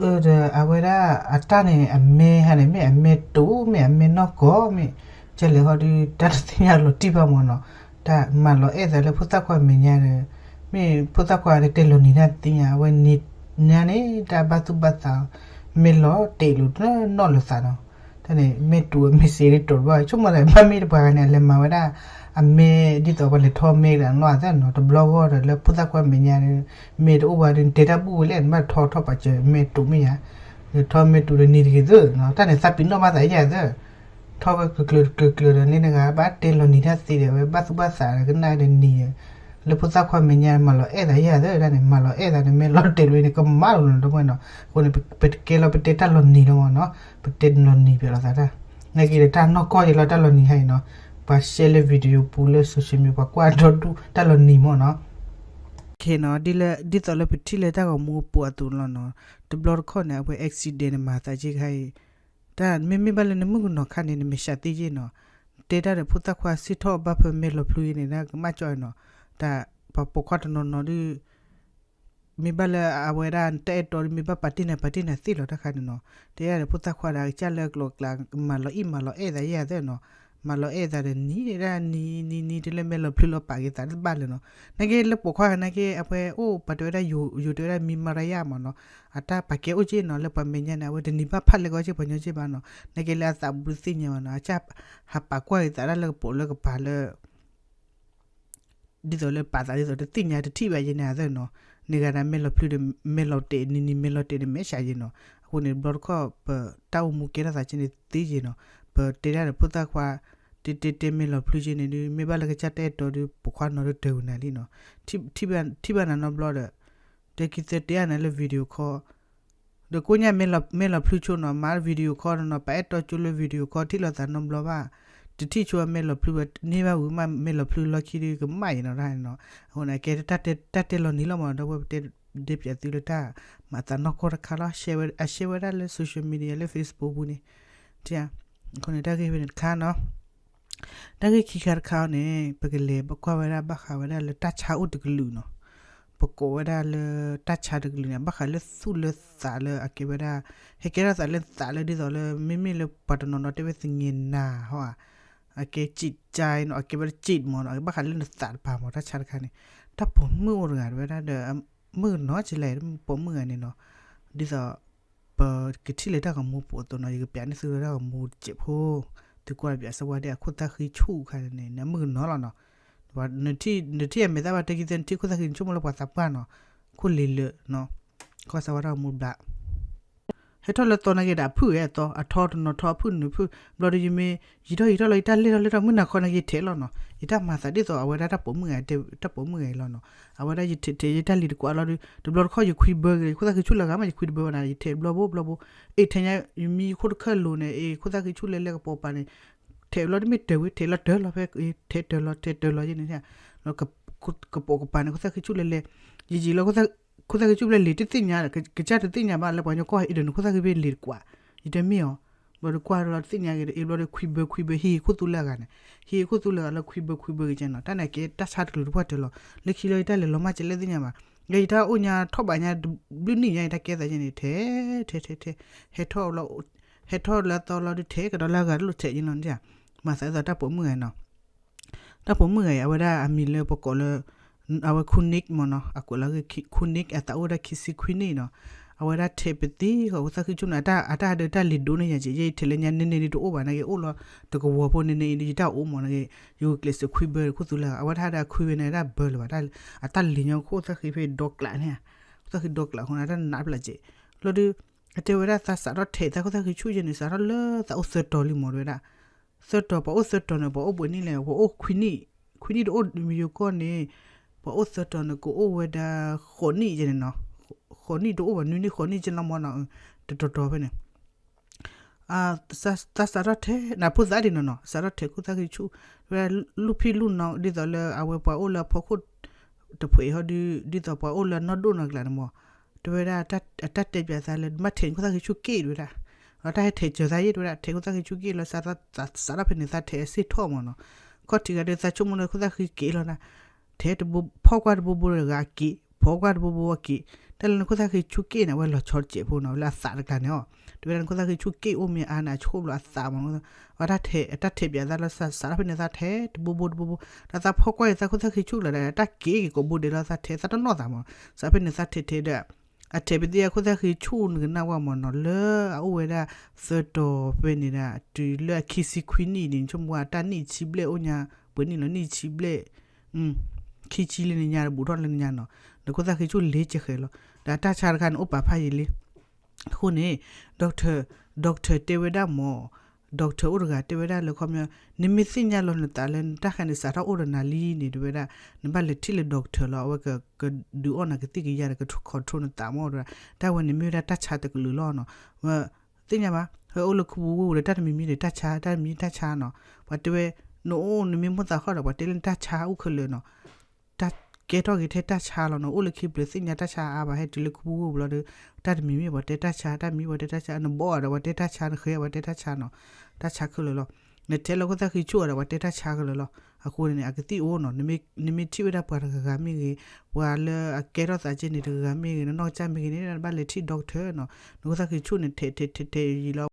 အၢ ဒီးအဝဲဒၣ်အတၢ်န့ၣ် အမဲဟါန့ၣ် မ့ၢ်အမဲတူး မ့ၢ်အမဲနီၢ်ကီၢ် မ့ၢ်ကလဲၤဟီဒီး တၢ်တသ့ၣ်ညါလီၤတံၢ်ဘၣ်မၢ်နီၤ. တၢ်မၤလီၤအဲၣ်သးလၢဖိသၣ်ခွါမဲာ်ညါဒီး မ့ၢ်ဖိသၣ်ခွါန့ၣ်တဲလီၤနံၤတၢ်သ့ၣ်ညါ အဝဲနံၤညါန့ၣ် တၢ်ဘၣ်သူၣ်ဘၣ်သး မ့ၢ်လီၤတဲာ်လိာ်တနီၣ်လၢသးနီၤ. တၢ်န့ၣ် မ့ၢ်တူးအမဲစ့းဒ်တိာ်တဘျီ ဆိကမိၣ်သး ဘၣ်မ့ၢ်တပှၤဂၤန့ၣ် အလဲၤမၤဝဲဒၣ် အမဲဒ်သိးပှၤလဲၤထီမဲကဒၣ်နီၢ်သၢနီၤ တဘျီဂီၢ်ဒီးလၢဖိသၣ်ခွါမဲာ်ညါဒီး မ့ၢ်တအိၣ်ဘၣ်ဒီး နတဲတၢ်ဘူၣ်ဝဲလဲၣ် နဘၣ်ထီထီၣ်ပာ်စၢၤမဲတူးမ့ၢ်ယါ, ထီမဲတူးဒီးနံၤတဂ့ၤသၢနီၤ တၢ်န့ၣ်သးပ့ၤနီၣ်ဘၣ်သးယါသၢ ထီဝဲကျၢၤကျၢၤကျၢၤကျၢၤဒီး လၢနဂၤဘၣ်တဲလီၤနံၤတၢ်သ့ဒီး အဝဲဘၣ်သူၣ်ဘၣ်သးဒီးကနၣ်ဒီးနံၤဒီး လၢဖိသၣ်ခွါမဲာ်ညါ မၤလီၤအဲၣ်သးယါသၢတၢ်န့ၣ် မၤလီၤအဲၣ်သးန့ၣ် မ့ၢ်လီၤတဲာ်လိာ်န့ၣ် ကမၣ်လိာ်နီၤ ဒီပုၢ်ဝဲၢ်နီၤ. အဃိန့ၣ် ပတကဲလီၤ ပတဲတၢ်လီၤနံၤလီၤမၢ်နီၤ, ပတဲလီၤနံၤပၠးလိာ်သးတၢ် နာ်က့ဒီးတၢ်နီၢ်ကီၢ်ယံၤလီၤ တၢ်လီၤနံၤဟါအံၤနီၤ, ပှၤရှဲလၢ video ပူၤလၢ social media ပှၤကွၢ်ဒီဒူၣ်တၢ်လီၤနံၤမၢ်နီၤ. နီၤ ဒ်လၢ ဒ်သိးလၢပထံၣ်လၢတၢ်ဂီၤမူပူၤအသိးလီၤနီၤ, တဘျီတခီၣ်န့ၣ် အဝဲ accident န့ၣ် မၤသးက့ခါအံၤ, တၢ်မ့မ့ၢ်ဘၣ်လၢနမုၣ်ကနီၤခါန့ၣ် နမဲာ်ဆှးသ့က့နီၤ, တဲတၢ်ဒီးဖိသၣ်ခွါစံၣ်ထီၣ်ဘၣ်ဖဲမဲာ်လီၤဖျုအံၤန့ၣ် တၢ်ကမၣ်ကၠီအံၤနီၤ, တၢ်ပှၤပိာ်ခွါတနီၤနီၤဒုး မ့ၢ်ဘၣ်လၢအဝဲဒၣ်တၢ်အဲၣ်တီဒီး မ့ၢ်ဘၣ်ပာ်တ့ၢ်နၤ ပာ်တ့ၢ်နၤသ့လီၤတၢ်ခါန့ၣ်နီၤ, တဲဒၣ်ဒီးဖိသၣ်ခွါဒီးကစၢ်လၢကျိၤကျါ မၤလီၤအံၣ်မၤလီၤအဲၣ်သးယဲၢ်သၢနီၤ, မၤလီၤအဲၣ်သးဒီးနံၤဒၣ်နံၤနံၤနံၤ တုၤလၢမဲာ်လီၤဖျုလီၤပာ်က့ၤသးတဘၣ်လၢၤနီၤ, နာ်က့လၢပိာ်ခွါဂၤနာ်က့ အဝဲအိၣ်ပှၤတဲဝဲဒၣ်ယိၤတဲဝဲဒၣ်မံမရယါမၢ်နီၤ, အတၢ်ပာ်ကဲအိၣ်က့နီၤ လၢပှၤမဲာ်ညါန့ၣ် အဝဲတနံၤဘၣ်ဖၣ်လဲကီက့ပှၤညီက့ဘၣ်နီၤ, နာ်က့လၢအသးဘူးတသ့ၣ်ညါဘၣ်နီၤ, အကစၢ်ဟးပာ်ကွၢ်က့ၤသးဒၣ်လၢကပိာ်လၢကပၤလၢ ဒ်သိးလၢပာ်သးဒ်သိးတသ့ၣ်ညါတထံၣ်ဘၣ်ယဲၢ်န့ၣ်အသၢနီၤ, န့ၢ်ဂၤဒၣ်မဲာ်လီၤဖျုဒီး မဲာ်လီၤတဲာ်နံၤနံၤ မဲာ်လီၤတဲာ်ဒီးမဲာ်ဆှးယဲၢ်နီၤ, အဃိန့ၣ် တဘျီတခီၣ် ပတၢ်အိၣ်မူကဲထီၣ်သးကဲန့ၣ်သ့ယဲၢ်နီၤ, ပတဲဒၣ်ဒီးဖိသၣ်ခွါ တဲတဲတဲမဲာ်လီၤဖျုကဲန့ၣ်ဒုး မ့ၢ်ဘၣ်လၢကစၢ်တၢ်အဲၣ်တီဒီး ပိာ်ခွါနီၤဒုးတၢၤဝဲနၤလံနီၤ, ထံၣ်ဘၣ်နၤနီတဘျီဒီး တဲခံသၢတဲအါနၤလၢ video call ဒီးကိးညါမဲာ်လီၤဖျုဆိနီၤ မၤ video call နီၤ ပအဲၣ်တီကၠိလၢ video call ထံၣ်လိာ်သးနီတဘျီဘၣ်, တထံၣ်ဆိမဲာ်လီၤဖျုဝဲန့ၢ်ဘၣ်ဝံၤမး မဲာ်လီၤဖျုလီၢ်ခံဒုးကမၣ်ယဲၢ်နီၤတၢ်နီၤ, အဃိန့ၣ် ကဲတၢ်တဲလီၤနံၤလီၤမၢ် ဒီပုၢ်ဝဲၢ် ပတဲဒ့ပၠးသုလၢတၢ်မၤသးနီၢ်ကီၢ်တခါလီၤ, အ share ဝဲဒၣ်လၢ social media လၢ Facebook ပူၤန့ၣ်, အဃိန့ၣ်တၢ်ဂ့ၢ်ဖဲန့ၣ်တခါနီၤ တၢ်ဂ့ၢ်ခံခါတခါန့ၣ် ပကလဲၤပကွၢ်ဝဲဒၣ်ဘၣ်ဃးဝဲဒၣ်လၢတၢ်ဆါအိၣ်တကလုာ်နီၤ, ပကိးဝဲဒၣ်လၢတၢ်ဆါတကလုာ်န့ၣ် ဘၣ်ဃးလၢသူၣ်လၢသးလၢအကဲဝဲဒၣ် ဟဲကဲထီၣ်သးလၢသးလၢဒ်သိးလၢ မ့မ့ၢ်လၢပှၤတနီၤနီၤတဲဝဲသငဲးနၤဟီဧါ, အကဲစံးကါနီၤ အကဲဝဲဒၣ်စံးမၢ်နီၤ ဘၣ်ဃးလၢနသးတပၤမၢ် တၢ်ဆါတခါန့ၣ် တၢ်ပိာ်မုၣ်အိၣ်တဂၤတဝဲဒၣ်ဒီး မုၣ်ကနီၤကလဲၣ် ပိာ်မုၣ်ဂၤန့ၣ်နီၤ, ဒ်သိး ပကထံၣ်လၢတၢ်ဂီၤမူပူၤအသိးနီၤ ယကပျးန့ၢ်သုလၢတၢ်ဂီၤမူတစဲးဖိ, သုကွၢ်တပျးစဝါဒ်အခိၣ်သၣ်ဃံဆူၣ်ခါန့ၣ် အမုၣ်ကနီၤလီၤနီၤ, နထံၣ်အမဲာ်သၣ်ဘၣ်တဲခံသၢ နထံၣ်ခိၣ်သၣ်ဃံန့ၣ် ဆိကမိၣ်လၢပှၤသးပှၢ်နီၤ, ခိၣ်လ့လၢာ်နီၤ, ကွၢ်စဝါတၢ်ဂီၤမူဘျး ဟဲထီၣ်လၢသီနာ်က့ဒီး အဖုၣ်ဂဲၤအသီ အထီတနီၤထီ အဖုၣ်နုာ်ဖုၣ် ဘျီဒီးယမ့ၢ် ယံာ်ထီၣ်ယံာ်ထီၣ်လီၤ ယတၢ်လဲၢ်ထီၣ်လဲၢ်ထီၣ် မုၢ်နၤခီနာ်က့ထဲးလီၤနီၤ ယတၢ်မၤသးဒ်သိးအဝဲဒၣ်တၢ်ပိာ်မုၣ်ဂၤ တၢ်ပိာ်မုၣ်ဂၤအံၤလီၤနီၤ အဝဲဒၣ်ယထဲးထဲးယတၢ်လံၤတကွးလီၤဒီး တဘျီတခီၣ်ယခွံဘၢက့ၤ ခိၣ်သၣ်ဃံဆူၣ်လၢဂၤမး ယခွံတဘၢဘၣ်နၤ ယထဲးဘျီဘိဘျီဘိ အ့ၣ်ထဲညါ ယမံယခိၣ်တခၢၣ်လိၤန့ၣ် အ့ၣ်ခိၣ်သၣ်ဃံဆူၣ်လဲၤလဲၤကပိာ်ပာ်န့ၣ် ထဲးဘျီတမ့ၢ်တၢၤဝံၤ ထဲးလီၤတၢၤလီၤဖဲ ထဲးတၢၤလီၤ ထဲးတၢၤလီၤယဲန့ၣ် ကပိာ်ကပၤန့ၣ် ခိၣ်သၣ်ဃံဆူၣ်လဲၤလဲၤ ယံာ်ယံာ်လီၤ ခိၣ်သၣ်ဃံဆူၣ်လဲၤလဲၤ တသ့ၣ်ညါ ကစၢ်တသ့ၣ်ညါဘၣ်လၢပှၤကညီကွၢ်အံၤဒီးနခိၣ်သၣ်ဃံဖဲလံၤတကွး ယတမ့ၢ်အီၤ ဘျီဒီးကွၢ်လီၤတသ့ၣ်ညါက့ၤဒီး အ့ၣ်ဘျီဒီးခွံဘၢခွံဘၢ ဟံၣ်ခိၣ်သူလၢအဂၤန့ၣ် ဟံၣ်ခိၣ်သူလၢအဂၤလၢခွံဘၢခွံဘၢက့ၤကဲနီၤ တၢ်န့ၣ်ကဲတၢ်ဆါတကလုာ်တပှၢ်တၢၢ်လီၤ လၢခံလီၤယတၢ်လဲၤလီၤမၢ်ကဲလဲၣ်သ့ၣ်ညါဘၣ် လၢယတၢ်အိၣ်ညါထီၣ်ဘးညါတဘျုးနံၣ်ညါ ယတၢ်ကဲသးယဲန့ၣ် ထဲးထဲးထဲးထဲး ဟဲထီၣ်လၢ ဟဲထီၣ်လၢအသီလီၤဒုးထဲးကဒီးလၢအဂၤတလိာ်ထဲးယဲနီၤ မၤသးဒ်သိးတၢ်ပိာ်မုၣ်ဂၤနီၤ တၢ်ပိာ်မုၣ်ဂၤအံၤ အဝဲဒၣ်အမံၤလၢပကိးလၢ အဝဲခူနံၣ်မ့ၢ်နီၤ အကွဲးလီၤခူနံၣ် အသးအိၣ်ဝဲဒၣ်ခံဆံခွံနံၣ်နီၤ အဝဲဒၣ်ထဲးပသံဃီၤ ခိၣ်သၣ်ဃံဆူၣ်န့ၣ် အတၢ်ဟးဒၢးတၢ်လံၤဒိၣ်န့ၢ်ယၤက့ၤ ယဲယထဲးလၢညါန့ၣ်န့ၣ်ဒ်တအိၣ်ဘၣ်နာ်က့ အိၣ်လီၤတကဝီၤဖိန့ၣ်န့ၣ်အံၤ ယတၢ်အိၣ်မ့ၢ်နာ်က့ ယဂုာ်ကျဲးစၢးခွံဘၢခိၣ်သူလၢအဂၤ အဝဲဒၣ်ဟးဒၢးခွံဝဲန့ၣ်ဒၣ်ဘၢလၢၤဘၣ် အတၢ်လံၤညါခိၣ်သၣ်ဃံဖဲဒီကျးန့ၣ် ခိၣ်သၣ်ဃံဒီကျးအဃိန့ၣ် တၢ်နးပျၢ်က့ၤ လီၤဒုး အတဲဝဲဒၣ်သးစးထီၣ်ထဲးသးခိၣ်သၣ်ဃံဆူၣ်ယဲန့ၣ် စးထီၣ်လၢသးအိၣ်သၢတီၤလံမ့ၢ်တဝဲဒၣ် သၢတီၤ ပှၤအိၣ်သၢတီၤန့ၣ် ပှၤအိၣ်ပှဲၤနံၣ်လဲၣ် ပှၤအိၣ်ခွံနံၣ် ခွံနံၣ်တအိၣ်မ့ၢ်ယိၤကီၢ်န့ၣ် ပှၤအိၣ်သၢတီၤန့ၣ် ကအိၣ်ဝဲဒၣ်ဃိးနံၣ်ယဲန့ၣ်နီၤ ဃိးနံၣ်တအိၣ်ဘၣ် နွံနံၣ်ဃိးနံၣ်ကဲလီၤမ့ၢ်နီၤ တတီၤတီၤဖဲန့ၣ် သးစးထီၣ်ထဲး နဖိသၣ်ဒ်နီၤနီၤ စးထီၣ်ထဲးခိၣ်သၣ်ဃံဆူၣ် ဝဲဒၣ်လူၢ်ဖံးလူၢ်နီၤ ဒ်သိးလၢအဝဲပှၤအိၣ်လၢအဖီခိၣ် တဖှဲးဟီဒုး ဒ်သိးပှၤအိၣ်လၢအနီၢ်ဒိၣ်နီၢ်ကျးန့ၣ်မ့ၢ် တဝဲဒၣ် အတၢ်တဲပၠးသးလၢ မ့ၢ်ထဲးခိၣ်သၣ်ဃံဆူၣ်က့ၣ်တဝဲဒၣ် အတၢ်ဟဲထဲးစၢၤသးယဲတဝဲဒၣ် ထဲးခိၣ်သၣ်ဃံဆူၣ်က့ၣ်လီၤ စးထီၣ်ဖဲန့ၣ် သးထဲးအစ့ၣ်ထီၣ်မ့ၢ်နီၤ ခီၣ်ထံးဂၤဒီးသးဆိကမိၣ်လၢခိၣ်သၣ်ဃံက့ၣ်လီၤနၤ ထဲးတဘိ ဖီၣ်ကွၢ်တဘိဘိဒီးဂၤက့ၣ် ဖီကွၢ်တဘိဘိအက့ၤ, တၢ်လၢနခိၣ်သၣ်ဃံဆူၣ်က့ၣ်န့ၣ် အဝဲလီၤဆီတစဲးဖိနီၤ လၢအသးတကျါန့ၣ်အီၤ, တဲဝဲဒၣ်နခိၣ်သၣ်ဃံဆူၣ်က့ၣ်အိၣ်မ့ၢ်အါန့ၣ် အဆိၣ်ဘျီအသးမး, အတၢ်ထဲး အတၢ်ထဲးပၠးသးလၢ စးထီၣ်ဖဲန့ၣ်သးထဲးတဘိဘိတဘိဘိ, ဒီးသးဖီကွၢ်က့ၤသးခိၣ်သၣ်ဃံဆူၣ်လီၤဒီး တၢ်က့ၤက့ၤကိးဘိဒဲးလီၤ သးထဲးသးတနီၣ်သးမး, စးဖဲန့ၣ်သးထဲးထဲးဒီး အထဲးပသ့ၣ်အခိၣ်သၣ်ဃံဆူၣ်နကနၣ်ဝဲမးနီၤ လၢအအိၣ်ဝဲဒၣ် သၢတီၤဖဲန့ၣ်ဒီး တုၤလၢအခံဆံခွံနံၣ်န့ၣ် ဆိကမိၣ်အတၢ်နံၣ်ဆံဘျဲၣ်အိၣ်ညါ, ပှဲၤနံၣ်လီၤ နံၣ်ဆံဘျဲၣ် ခံဆံလၢနညါ ဘူးထီၣ်လၢနညါနီၤ, နခိၣ်သၣ်ဃံဆူၣ်လ့စဲဃဲၤလီၤ, ဒီးအတၢ်ဆါတခါန့ၣ် အိၣ်ပာ်ဖးယံာ်လံ. အဃိန့ၣ် doctor, doctor တဲဝဲဒၣ်မး, doctor အိၣ်တဂၤတဲဝဲဒၣ်လၢခီပညီ, နမ့ၢ်သ့ၣ်ညါလီၤနသးလၢနတၢ်ခါန့ၣ် စးထီၣ်အိၣ်ဒီးနၤလံန့ၣ် တဲဝဲဒၣ်, နဘၣ်လဲၤထံၣ်လၢ doctor လီၤ, အဝဲကဒုးအီၣ်နၤကသံၣ်ကယၤဒီး က control နသးမး တဲဝဲဒၣ်, တၢ်ဝဲန့ၣ်မ့ၢ်ဝဲဒၣ်တၢ်ဆါတကလုာ်လီၤနီၤ, ဝဲ သ့ၣ်ညါဘၣ်, ဟဲအိၣ်လၢခူပူၤဝ့ၢ်ပူၤဒီး တၢ်တမံၤမံၤဒီးတၢ်ဆါ, တၢ်တမံၤတၢ်ဆါနီၤ, ပှၤတဲဝဲ, နအိၣ်နမ့ၢ်မိၣ်သးဃီဒီး ပှၤတဲလၢနတၢ်ဆါအိၣ်ခဲလၢာ်နီၤ, တၢ်ကဲထီၣ်က့ၤထဲတၢ်ဆါလီၤနီၤ, အိၣ်လၢခံပျၢၤသ့ၣ်ညါတၢ်ဆါအါဘၣ်, ဟဲတုၤလၢခူပူၤဝ့ၢ်ပူၤလီၤဒီး တၢ်တမံၤမံၤပှၤတဲတၢ်ဆါ, တၢ်မံၤပှၤတဲတၢ်ဆါ, နဘီအီၤဒီးပှၤတဲတၢ်ဆါ, နဃဲပှၤတဲတၢ်ဆါနီၤ, တၢ်ဆါခဲလၢာ်လီၤ, နထဲးလၢခိၣ်သၣ်ဃံဆူၣ်အီၤဒီး ပှၤတဲတၢ်ဆါခဲလၢာ်လီၤ. အဃိန့ၣ် အကသံၣ်အိၣ်နီၤ, နမ့ၢ်ထံၣ်ဝဲဒၣ်ပှၤတဂၤဂၤမ့ၢ်ဂ့ၤ, ပှၤလၢအကဲထီၣ်သးကဲန့ၣ်တဂၤဂၤမ့ၢ်ဂ့ၤ, နနီၢ်ကစၢ်မ့ၢ်ဂ့ၤန့ၣ် နဘၣ်လဲၤထံၣ် doctor နီၤ, နခိၣ်သၣ်ဃံဆူၣ်န့ၣ် ထဲးထဲးထဲးထဲးယံာ်လီၤ